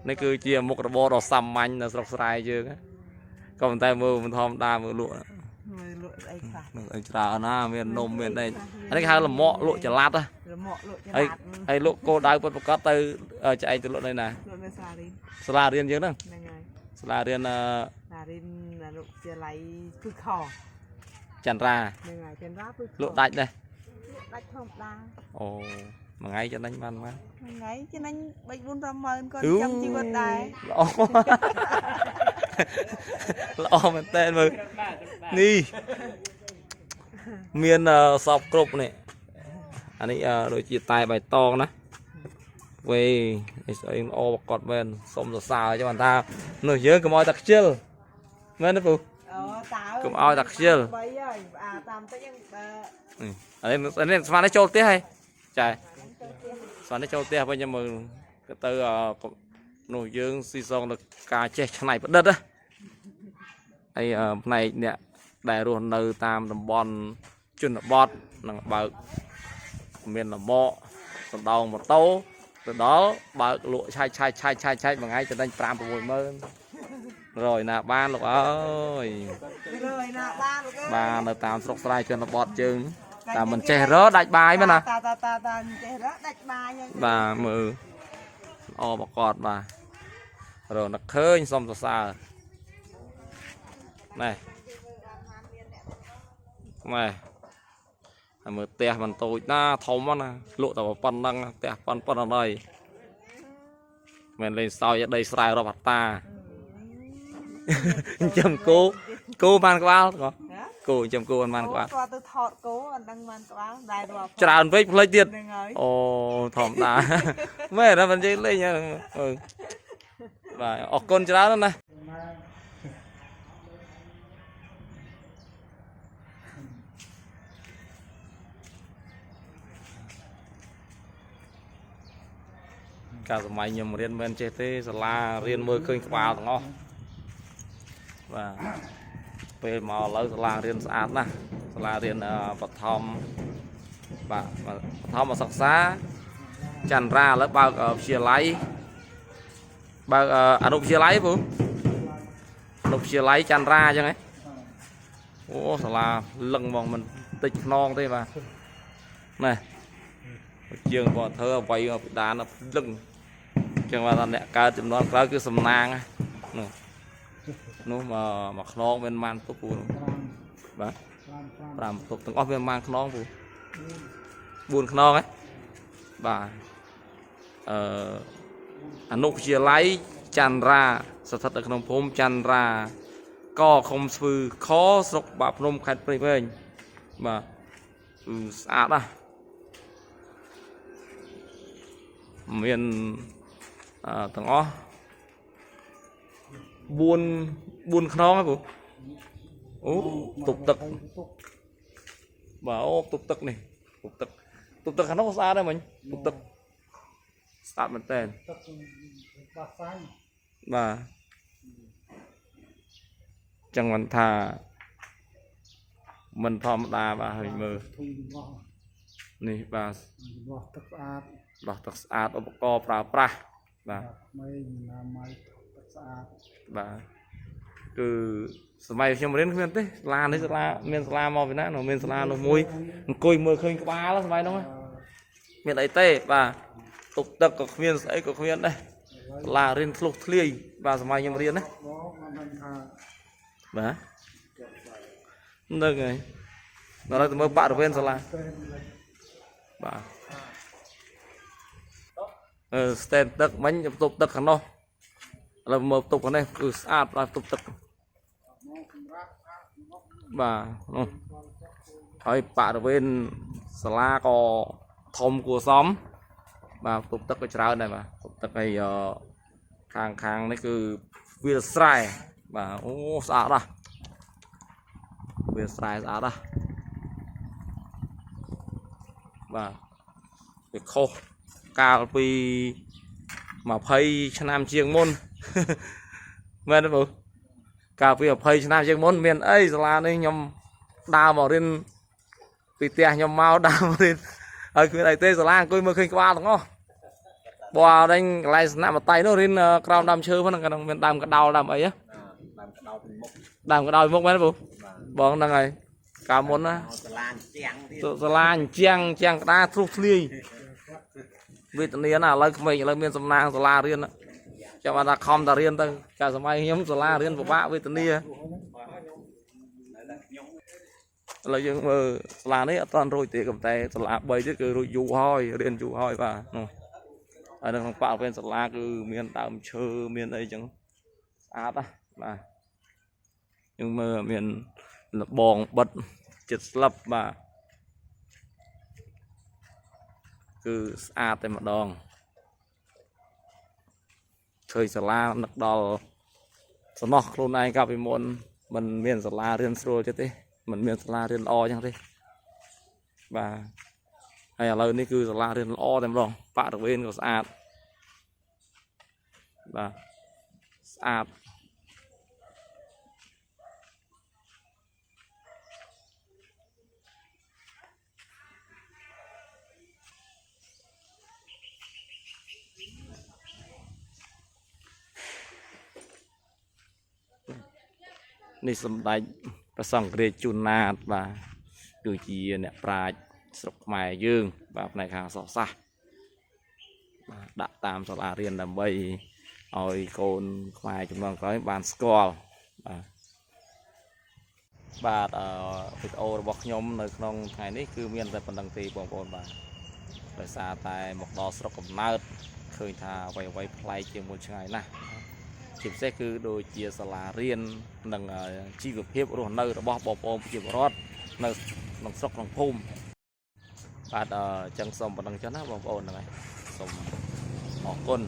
នេះគឺជាមុខរបរដ៏សាមញ្ញនៅស្រុកស្រែយើងណាក៏ប៉ុន្តែមើលមិនធម្មតាមើលលក់ មើលលក់ស្អីខ្លះ នឹងអីច្រើនណាស់មាននំមានអីអានេះគេហៅលម៉កលក់ចល័តណា លម៉កលក់ច ហើយ លាត ហើយលក់គោដៅពិតប្រកបទៅចែកទៅលក់នៅណា លក់នៅសារីន សាលារៀនយើងហ្នឹង ហ្នឹងហើយ សាលារៀន សារីនលោកជាលៃពឹកខ ចន្ទ្រា ហ្នឹងហើយចិនរ៉ាពឹក លក់ដាច់ដែរ លក់ដាច់ធម្មតា អូមួយថ្ងៃចំណេញបានប៉ុន្មាន មួយថ្ងៃចំណេញ3 4 5ម៉ឺនគាត់ចាំជីវិតដែរ ល្អ ល្អមែនតើមើលនេះមានសពគ្រប់នេះអានេះដូចជាតែបៃតងណាវេអីស្អីល្អប្រកបមែនសុំសរសើរចាំថានោះយើងកុំឲ្យតែខ្ជិលមែនទេពូ អូតើ កុំឲ្យតែខ្ជិល បីហើយអាតាមតិចហ្នឹងបើ នេះអានេះស្មាននេះចូលផ្ទះហើយចា ទៅផ្ទះ ស្មាននេះចូលផ្ទះវិញចាំមើលទៅនោះយើងស៊ីសងទៅការចេះច្នៃប្រឌិតណាហើយផ្នែកអ្នកដែលរស់នៅតាមតំបន់ជនបទនឹងបើកមានលម៉កសណ្ដោងម៉ូតូទៅដល់បើកលក់ឆាយឆាយឆាយឆាយឆាយមួយថ្ងៃចំណេញ5 6ម៉ឺនរយណាបានលោកអើយ រយណាបានលោកអើយ បាទនៅតាមស្រុកស្រែជនបទយើងតាមមិនចេះរដាច់បាយមែនណា តាតាតាតាចេះរដាច់បាយហើយ បាទមើលល្អបកតបាទរនឹកឃើញសុំសរសើរណែណែហើយមើលផ្ទះមិនតូចណាធំណាលក់តែប៉ុណ្្នឹងផ្ទះប៉ុណ្ប៉ុណ្ណឹងហើយមិនលេងសើចដីស្រែរាប់ហត្តាចិញ្ចឹមគោគោបានក្បាលក៏គោចិញ្ចឹមគោបានក្បាល គាត់ទៅថតគោអត់ដឹងបានក្បាលដែររាប់ ច្រើនពេកផ្លេចទៀត ហ្នឹងហើយ អូធម្មតា មែនណាមិននិយាយលេងហ្នឹងអឺបាទអរគុណច្រើនណាស់ណាកាលសម័យខ្ញុំរៀនមិនចេះទេសាលារៀនមើលឃើញក្បាលទាំងអស់បាទពេលមកឥឡូវសាលារៀនស្អាតណាស់សាលារៀនបឋមបាទបឋមសិក្សាចន្ទ្រាឥឡូវបើកវិទ្យាល័យបើកអនុវិទ្យាល័យពូអនុវិទ្យាល័យចន្ទ្រាអញ្ចឹងហ៎អូសាលាលឹងហ្មងមិនតិចខ្នងទេបាទណែជាងបងធ្វើអ្វីពីដានលឹងអញ្ចឹងបាទថាអ្នកកើតចំនួនក្រោយគឺសំណាងណានោះនោះមកមកខ្នងមានប៉ុន្មានទប់ពូនោះបាទ5ទប់ទាំងអស់មានប៉ុន្មានខ្នងពូ4ខ្នងហ៎បាទអឺអនុវិទ្យាល័យចន្ទ្រាស្ថិតនៅក្នុងភូមិចន្ទ្រាកឃុំស្ពឺខស្រុកបាភ្នំខេត្តព្រៃវែងបាទគឺស្អាតណាស់មានទាំងអស់4ខ្នងហ៎ពូអូទប់ទឹកបាទអូទប់ទឹកនេះទប់ទឹកទប់ទឹកខាងនោះស្អាតដែរមិញទប់ទឹកស្អាតមែនតើ ទឹកបាសាញ់ បាទចឹងមិនថាមិនធម្មតាបាទហើយមើល ធុងចម្លោះ នេះបាទ ចម្លោះទឹកស្អាត ដោះទឹកស្អាតឧបករណ៍ប្រើប្រាស់បាទ ក្មេងណាម័យទឹកស្អាត បាទគឺសម័យខ្ញុំរៀនគ្មានទេសាលានេះសាលាមានសាលាមកពីណានោះមានសាលានោះមួយអង្គុយមើលឃើញក្បាលសម័យនោះមានអីទេបាទទុកទឹកក៏គ្មានស្អីក៏គ្មានដែរសាលារៀនធ្លុះធ្លាយបាទសម័យខ្ញុំរៀនណា បងមិនដឹងថា បាទហ្នឹងហើយដល់ទៅមើលបរិវេណសាលា តែមិន បាទអឺស្តែនទឹកមិញបន្ទប់ទឹកខាងនោះឥឡូវមើលបន្ទប់ខាងនេះគឺស្អាតបាទបន្ទប់ទឹក មកសម្រាប់អាមក បាទនោះហើយបរិវេណសាលាក៏ធំគួរសមបាទបន្ទប់ទឹកក៏ច្រើនដែរបាទបន្ទប់ទឹកហើយខាងខាងនេះគឺវាលស្រែបាទអូស្អាតណាស់វាលស្រែស្អាតណាស់បាទវាខុសកាលពី20ឆ្នាំជាងមុន មែនទេបងកាលពី20ឆ្នាំជាងមុនមានអីសាលានេះខ្ញុំដើរមករៀនពីផ្ទះខ្ញុំមកដើរមករៀនហើយគ្មានអីទេសាលាអង្គុយមើលឃើញក្បាលទាំងអស់ បើអរេញកន្លែងស្នាក់មតៃនោះរៀនក្រោមដើមឈើហ្នឹងក៏មានដើមកដោលដើមអីហ៎ ដើមកដោពីមុខ ដើមកដោលពីមុខមែនទេពូ បាទ បងហ្នឹងហើយកាលមុនណា សាលាជាងទៀត សាលាអញ្ជាងជាងក្តារធ្លុះធ្លាយវេទនាណាឥឡូវក្មេងឥឡូវមានសំណាងសាលារៀនណាចាំបានថាខំតារៀនទៅកាលសម័យខ្ញុំសាលារៀនពិបាកវេទនាឥឡូវយើងមើលសាលានេះអត់ទាន់រួចទេក៏ប៉ុន្តែសាលា3ទៀតគឺរួចយូរហើយរៀនយូរហើយបាទនោះហើយនៅក្នុងបរិវេណសាលាគឺមានដើមឈើមានអីចឹងស្អាតណាស់បាទយើងមើលមានលបងបិទចិត្តស្លឹបបាទគឺស្អាតតែម្ដងឃើញសាលានឹកដល់សំណោះខ្លួនឯងកាលពីមុនมันមានសាលារៀនស្រួលចិត្តទេมันមានសាលារៀនល្អចឹងទេបាទហើយឥឡូវនេះគឺសាលារៀនល្អតែម្ដងបរិវេណក៏ស្អាតបាទស្អាតនេះសម្ដេចព្រះសង្ឃរាជជួនណាតបាទគឺជាអ្នកប្រាជ្ញស្រុកខ្មែរយើង បាទផ្នែកខាងអក្សរសាស្ត្របាទដាក់តាមសាលារៀនដើម្បីឲ្យកូនខ្មែរជំនាន់ក្រោយបានស្គាល់បាទបាទអឺវីដេអូរបស់ខ្ញុំនៅក្នុងថ្ងៃនេះគឺមានតែប៉ុណ្្នឹងទេបងប្អូនបាទដោយសារតែមកដល់ស្រុកកំណើតឃើញថាអ្វីៗប្លែកជាងមុនឆ្ងាយណាស់ ជាពិសេសគឺដូចជាសាលារៀននិងជីវភាពរស់នៅរបស់បងប្អូនប្រជាពលរដ្ឋនៅក្នុងស្រុកក្នុងភូមិបាទអញ្ចឹងសូមប៉ុណ្្នឹងចុះណាបងប្អូនហ្នឹងហើយសូមអរគុណ